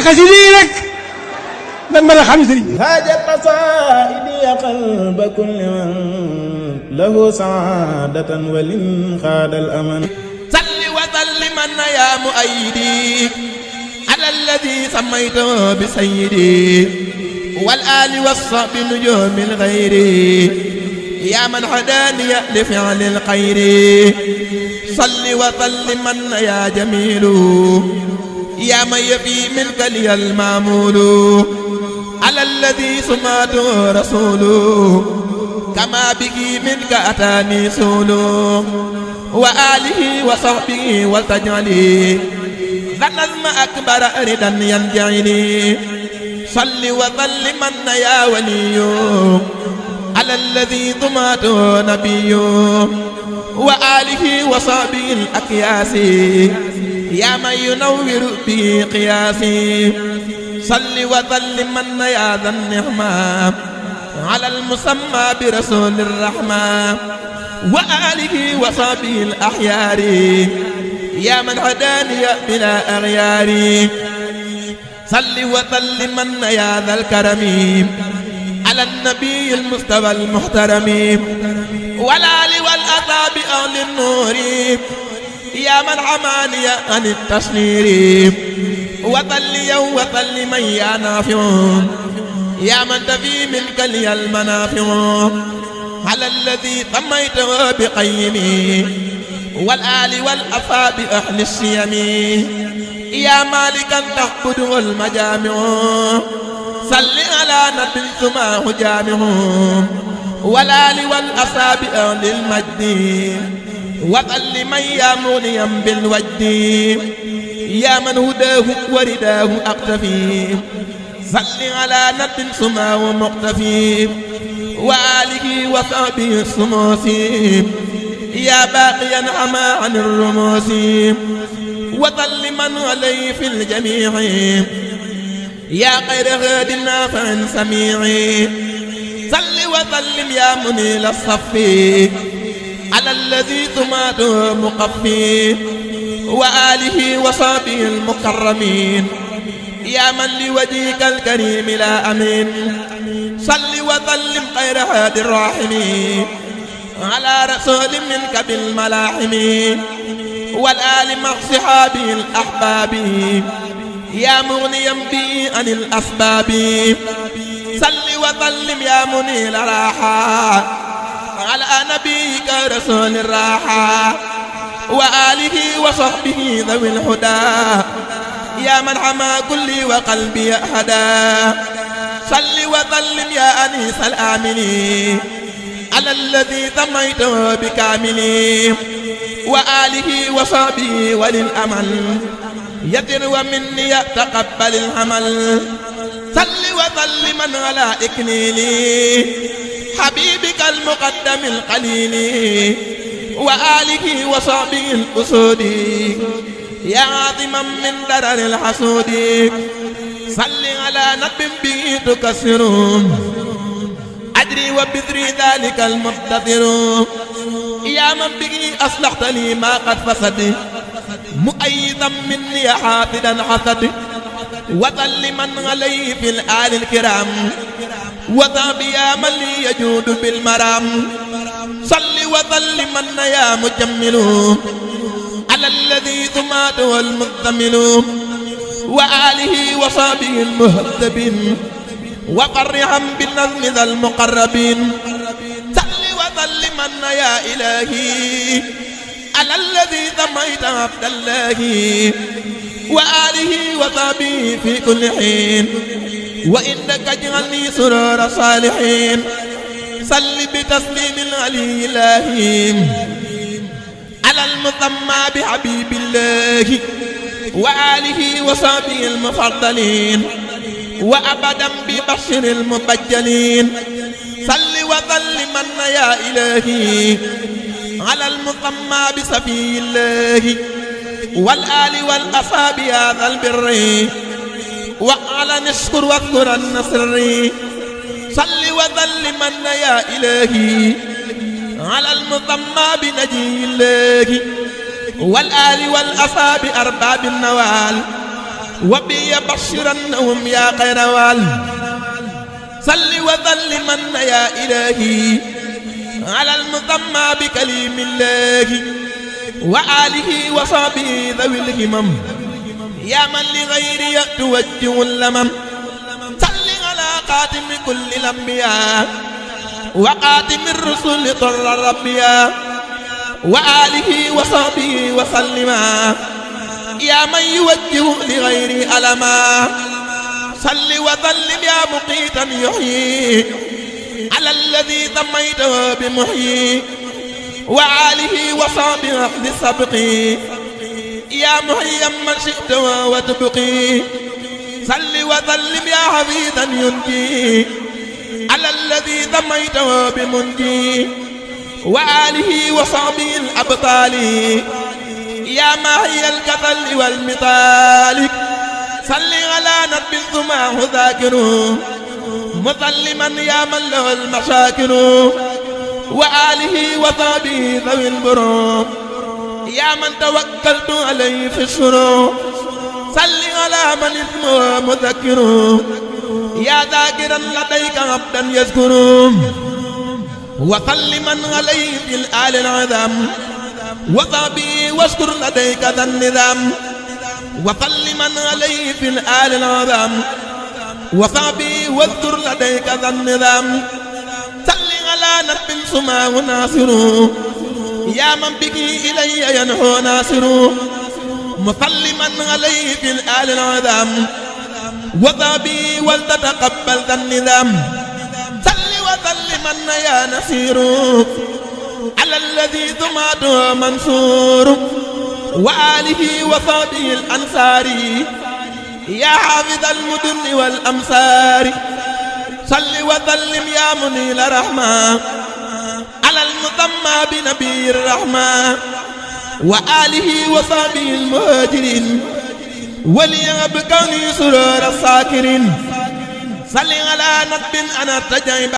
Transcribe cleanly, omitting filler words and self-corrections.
xasida yi rek dañ mën a xam sëriñ bi. haajat qasaa'idi qalba kulli man lahu saadatan walin xaadal aman. salli wa salliman yaa mu'ayyidi ala alladi sammaytahu bi sayyidi wal aali was sahbi nujuumil xayri yaa man hadaaniya li fi'lil xayri. salli wa salliman yaa jamiilu yaa man yafii minka liyal maamuulu ala alladi sumaatu rasuulu kamaa bihi minka ataani suulu wa aalihi wa sahbihi wal taj'ali zanazma akbara ridan yanja'ini. salli wa salliman yaa waliyyu ala alladi sumaatu nabiyyu wa aalihi wa sahbihi al akyaasi yaa man yunawwiru bihi qiyaasi. salli wa salliman yaa dhan ni'ma ala al-musamma bi rasuulir rahma wa aalihi wa sahbihi al-axyaari yaa man hadaaniya bilaa axyaari. salli wa salliman yaa dhal karami ala an-nabiyyi al-mustafaa al-muhtarami wal aali wal ashaabi ahli n-nuuri yaa man hamaaniya an at-tashniiri. wa salliyan wa salliman yaa naafi'un yaa man tafii minka liyal manaafi'u ala alladi sammaytahu bi qayyimi wal aali wal ashaabi ahli siyami yaa maalikan tahbuduhu al majaami'u. salli ala nabiyyin sumaahu jaami'u wal aali wal ashaabi ahli al majdi wa salliman yaa mughniyan bil wajdi yaa man hudaahu wa ridaahu aqtafi. salli ala nabiyyin sumaahu muqtafi wa aalihi wa sahbihi sumuusi yaa baaqiyan amaa an ar-rumuusi wa salliman alayhi fil jamii'i yaa xayra haadin naafi'in samii'i. salli wa sallim yaa muniila as-saffi ala alladi sumaatuhu muqaffi wa aalihi wa sahbihi al-mukarramiin yaa man li wajhika al-kariimi laa amiin. salli wa sallim xayra haadi raahimi ala rasuulin minka bil malaahimi wal aali ma'a sahaabihi al-ahbaabi yaa mughniyan bihi anil asbaabi. salli wa sallim yaa muniil raahaa ala nabiyyika rasuulir raahaa wa aalihi wa sahbihi dhawil hudaa yaa man hamaa kulli wa qalbi hadaa. salli wa sallim yaa aniisal aamiliin ala alladi sammaytahu bi kaamiliin wa aalihi wa sahbihi walil amal yatir wa minni taqabbalil amal. salli wa salliman ala ikliili habibikal muqaddamil qaliili wa aalihi wa sahbihi al usuudi yaa aziman min dararil hasuudi. salli ala nabiyyin bihi tukassiru ajri wa bidri dhalikal muqtadiru yaa man bihi aslahta li maa qad fasad mu'ayyidan minni haafidan hasad. wa salliman alayhi fil aalil kiraam wa sahbi yaa man li yajuudu bil maraam. salli wa salliman yaa mujammilu ala alladi sumaatuhu al muzammil wa aalihi wa sahbihi al muhaddabin wa farriham bin nazmi dhal muqarrabin. salli wa salliman yaa ilaahi ala alladi sammayta abdallahi wa aalihi wa sahbihi fi kulli hiin wa innaka ij'alni surura saalihiin. salli bi tasliimil aliyyi ala al-musamma bi habibillahi wa alihi wa sahbihi al-mufaddalin wa abadan bi bashiril mubajjalin. salli wa salliman ya ilahi ala al-musamma bi safiyillahi wal ali wal ashabi hadha al-birri wa ala nashkur wa dhkuran nasri. salli wa salliman ya ilahi ala al-musamma bi najiyillahi wal ali wal ashabi arbabin nawal وبي بشرنهم يا خير وال صل وسلم يا إلهي على المسمى بكليم الله وآله وصحبه ذوي الهمم يا من لغيري توجه اللمم صل على خاتم كل الأنبياء وخاتم الرسل طر الربيا وآله وصحبه وسلم يا من يوجه لغيري ألما صل وسلم يا مقيتا يحيي على الذي سميته بمحيي وآله وصحبه أهل سبقي يا محيي من شئت وتبقي صل وسلم يا حفيظا ينجي على الذي سميته بمنجي وآله وصحبه الأبطال يا ماهي الكسل والمثال صل على نبي ثماه ذاكر مسلما يا من له المشاكر وآله وصحبه ذوي البرور يا من توكلت عليه في الشروق صل على من اسمه مذكر يا ذاكرا لديك عبدا يذكر وسلما عليه في الآل العظام وصحبه واشكر لديك ذا النظام وسلما عليه في الآل العظام وصحبه واذكر لديك ذا النظام صل على نبي سماه ناصر يا من بك إلي ينحو ناصر مسلما عليه في الآل العظام وصحبه ولتتقبل ذا النظام صل وسلما يا نصير على الذي ثماته منصور وآله وصحبه الأنصار يا حافظ المدن والأمصار صل وسلم يا منيل رحمة على المسمى بنبي الرحمة وآله وصحبه المهاجرين وليهب كوني سرور الساكرين صل على نبي أنا تجيب